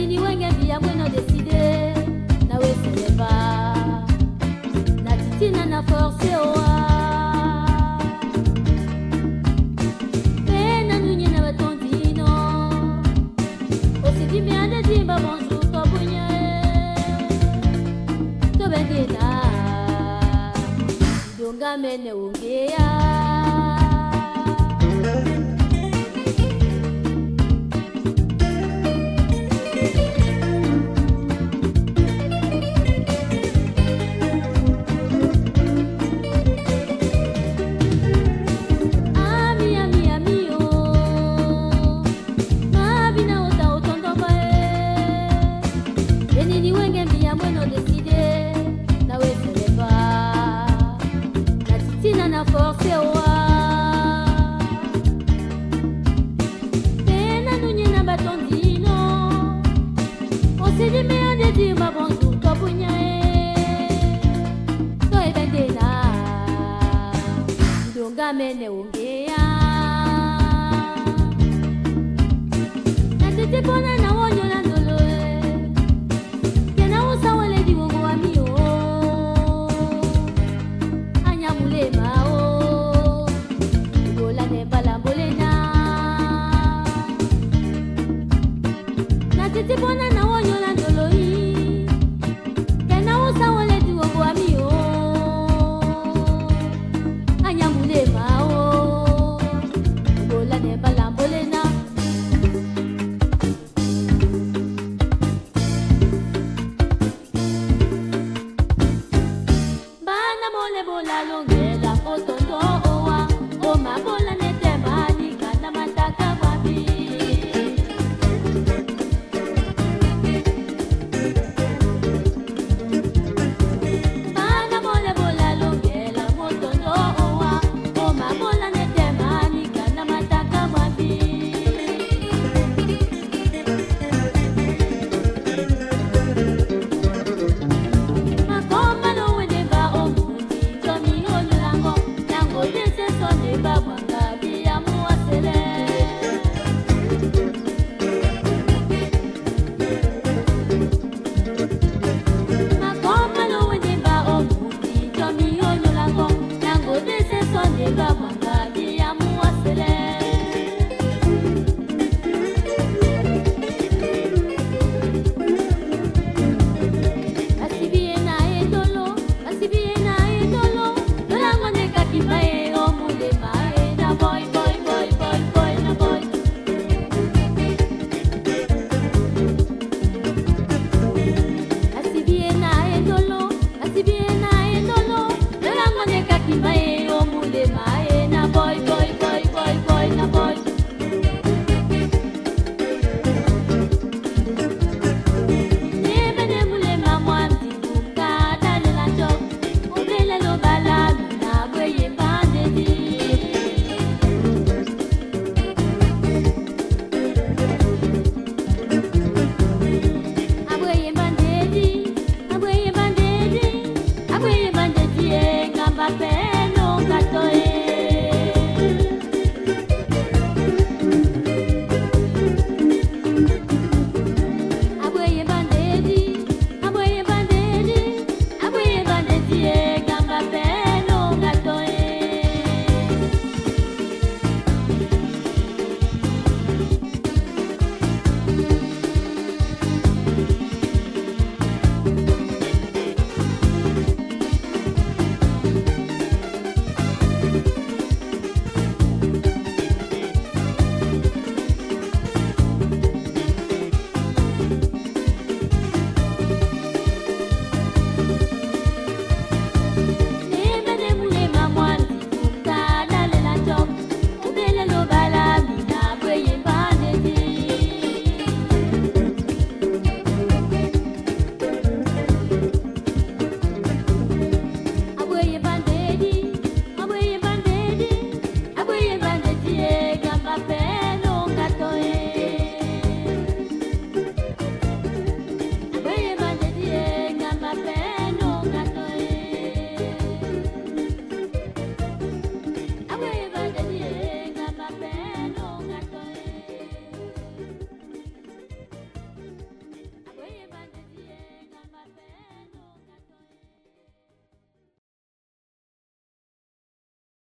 Enini wenge mbia mweno décidé na weseleba na titina na force oa pe na nunye na batondino osidimi andedimba bonjour tobunye tobendena dongamene ongeya. Ami, ami, ami, oh. Mabina ota otondoba e. Enini wenge mbia mweno décidé na weseleba na titina na force oa pe na nunye na batondino osilime andedima bonjour tobunya e toebendena ndongamene ongeya natete mpona na wonyola ndolo e ke na osaweledi wongo wa mi o anyamulema o bolane balambolena natete mpona.